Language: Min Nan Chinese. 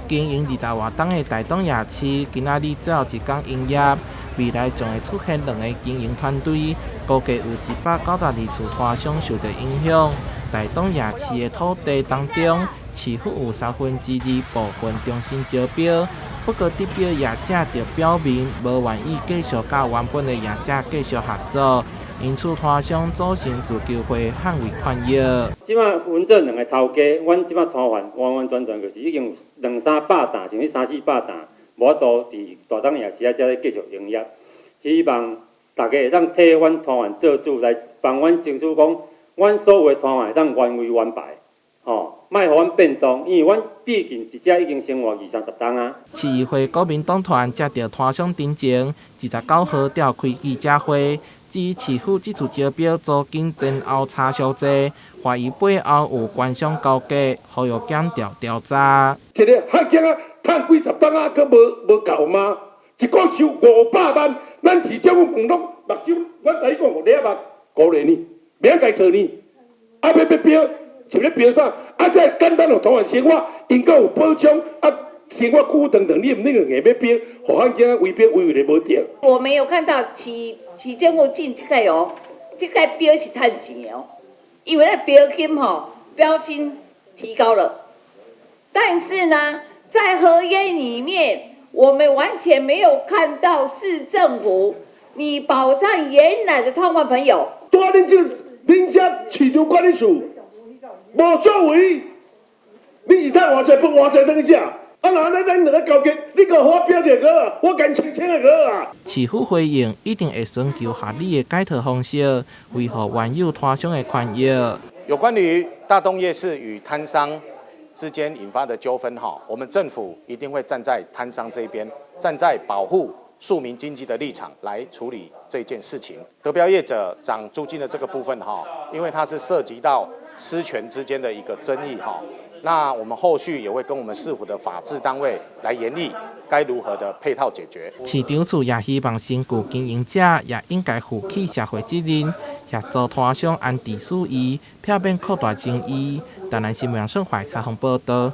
經營20外冬的大東夜市，今仔日最後一工營業，未來將會出現兩个經營團隊，估計有192處攤商受著影響。大東夜市的土地當中，市府有2/3部分重新招標，不過得標業者就表明無願意繼續佮原本的業者繼續合作，因此攤商組成自救會捍衛權益。這馬分做兩个頭家，阮這馬攤販完完全全就是已經有兩三百擔，甚至三四百擔，無法度佇大東夜市仔遮咧繼續營業。希望大家會當替阮攤販做主，來幫阮爭取講，阮所有的攤販會當原位原排，吼，莫予阮變動，因為阮畢竟佇遮已經生活二三十冬啊。市議會國民黨團接著攤商陳情，29號召開記者會，指市府這次招標租金前後差傷濟，懷疑背後有官商勾結，呼籲檢調調查。一个漢囝仔趁幾十冬啊，閣無夠嗎？一個月收500萬，咱市政府問攏目睭，阮台語講，你目糊咧呢，免家做呢，啊欲標，是欲標啥？啊，這簡單的攤販生活，𪜶閣有保障，啊，生活久長長，你毋免硬欲標，予漢囝仔圍標圍圍咧無著。我沒有看到市政府進這個哦，這個標是趁錢的哦，因為那標金吼，標金提高了，但是呢，在合約裡面，我們完全沒有看到市政府你保障原來的攤販朋友。拄啊，恁這恁遮市場管理處無作為，恁是趁偌濟飯偌濟頓食？啊，若按呢咱兩个交結，你閣予我標著好啊，我共清清就好啊。市府回應，一定會尋求合理的解套方式，維護原有攤商的權益。有關於大東夜市與攤商之間引發的糾紛，哈，我們政府一定會站在攤商這一邊，站在保護庶民經濟的立場來處理這件事情。得標業者漲租金的這個部分，哈，因為它是涉及到私權之間的一個爭議，哈，那我們後續也會跟我們市府的法制單位來研議該如何的配套解決。市長處也希望新舊經營者也應該負起社會責任，協助攤商安置事宜，避免擴大爭議。台南新聞順懷採訪報道。